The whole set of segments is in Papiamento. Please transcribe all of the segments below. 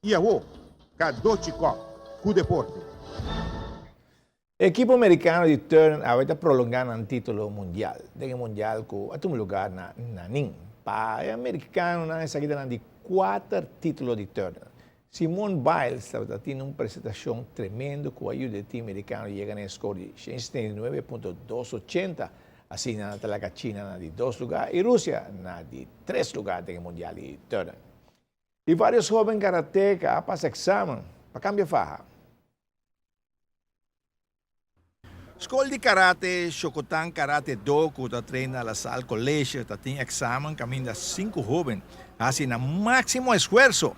I awo, Kadochi Kòp ku deporte. Ekipo merikano di turnen awe ta prolongá nan título mundial den e mundial ku a tuma lugá na Nanning. Pa e merikanonan esaki ta nan di kuater título di turnen. Simone Biles tabata tin un presentashon tremendo ku a yuda e tim merikano yega na e skor di 179.280, asina nan ta laga China na di dos lugá i Rusia na di tres lugá den e mundial di turnen. I vários hóben karateka a pasa eksamen pa kambia faha. Skol di Karate Shokotan Karate Do ku ta train na La Salle College ta tin eksamen kaminda sinku hóben hasi nan máksimo esfuerso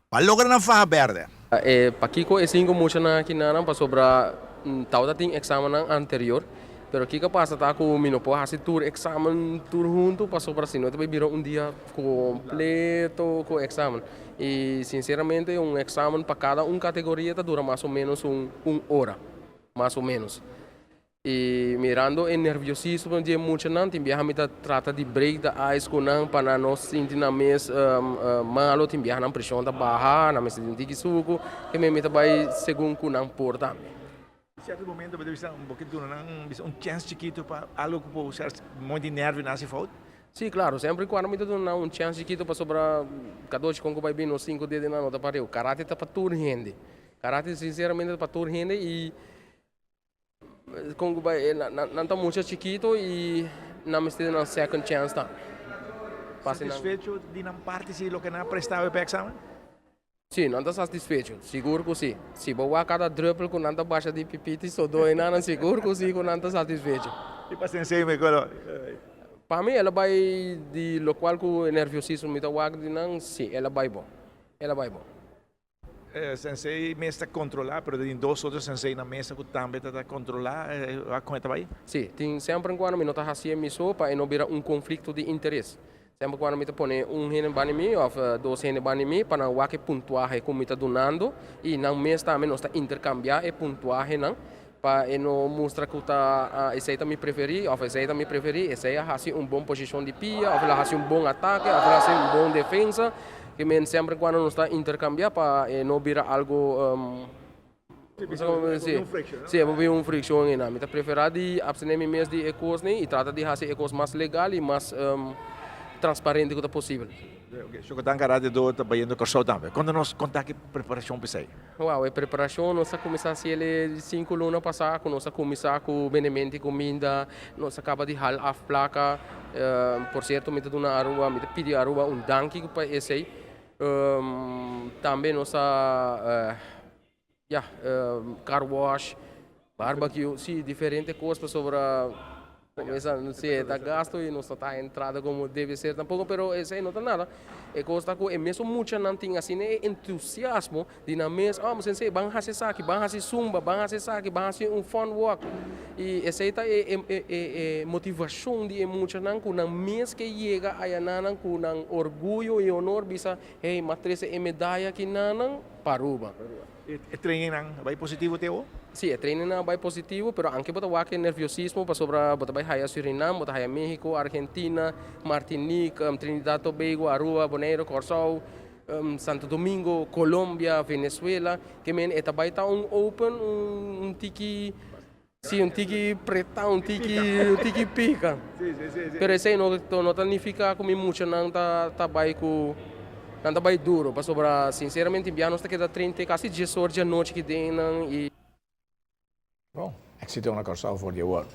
pa logra nan faha bèrdè. E pakiko e sinku muchanan aki nanan pasobra tabata tin eksamennan anterior, pero kiko a pasa ta ku mi no por hasi tur eksamen tur huntu pasobra si no ta bai bira un dia kompleto ku eksamen. I sinseramente un eksamen pa kada un kategoria ta dura mas o ménos un un ora. Mas o menos. I mirando e nerviosismo di e muchanan, tin biaha mi ta trata di break the ice ku nan pa nan no sinti nan mes malo, tin biaha nan preshon ta baha, nan mester di un tiki suku, ke mi ta bai segun ku nan por tambe. Sierto momento bo ta bisa bo ke duna nan bisa un chèns chikitu pa algo ku por ser mooi di nervio nan hasi fout? Sí, klaro, semper i kuando mi ta duna nan un chèns chikitu pasobra kadoshi kon ku bai bini nos sinku dia di nan no ta pareu. Karate ta pa tur hende. Karate sinceramente ta pa tur hende y con cu bay nan ta mucha chikito y nan mester di nan second chance tambe. Satisfecho di nan parti si loke nan a presta awe pa e examen? Si, nan ta satisfecho, sigur cu si. Si bo wak cada druppel cu nan ta basha di pipiti sodo eynan, nan sigur cu si cu nan ta satisfecho. Y pa sensei me colo? Pa mi el a bay di locual cu e nerviosismo mi ta wak di nan, si, el a bay bon, el a bay bon. Sensei mes ta controla, pero tin dos otro sensei na mesa cu tambe ta controla con e ta bay? Si, tin semper en cuando mi no ta haci e mi so pa e no bira un conflicto di interes. Semper cuando mi ta pone un hende banda di mi of dos hende banda di mi pa nan wak e puntuahe cu mi ta dunando y nan mes tambe nos ta intercambia e puntuahenan pa e no mustra cu ta esey ta mi preferi of esey ta mi preferi, esey a haci un bon posicion di pia of el a haci un bon atake of el a haci un bon defensa, ke men semper cuando nos ta intercambia pa e no bira algo si, si e por bira un friccion eynan. Mi ta prefera di abstene mi mes di e cosnan y trata di haci e cos mas legal y mas transparente cu ta posibel. Shokotan Karate Do ta bayendo Kòrsou tambe. Konta nos konta ki preparashon pa esei. Wow, e preparashon nos a kuminsá hasi el e sinku luna pasá ku nos a kuminsá ku benementi kuminda, nos a kaba di hal af plaka. Por sierto mi ta duna Aruba, mi ta pidi Aruba un danki pa esei. Tambe nos a ya car wash, barbecue, si diferente kos pasobra si e ta gasto y nos no ta entrada como debe ser tampoco, pero esey no ta nada. E cos ta cu e mesun muchanan tin asina e entusiasmo di nan mes, oh sensei ban haci esaki, ban haci zumba, ban haci esaki, ban haci un fun walk. Y esey ta e e motivacion di e muchanan cu nan mes ke yega ayananan cu nan orguyo y honor bisa, hey, m'a trece e medaya aki nanan pa Aruba. E trainingnan a bai positivo te awor? Sí, e trainingnan a bai positivo, pero anke bo ta wak e nerviosismo pasobra bo ta bai haya Surinam, bo ta haya Mexico, Argentina, Martinique, Trinidad Tobago, Aruba, Bonaire, Kòrsou, Santo Domingo, Colombia, Venezuela. Ke men e ta bai ta un open, un tiki, sí, un tiki preta, un tiki, un tiki pika. Pero esei no no ta nifiká ku mi muchanan ta ta bai ku nan ta bai duro pasobra sinseramente bia nos ta keda 30 kasi dies or di anochi ki den nan i. Bon, éxito na Kòrsou for di awor.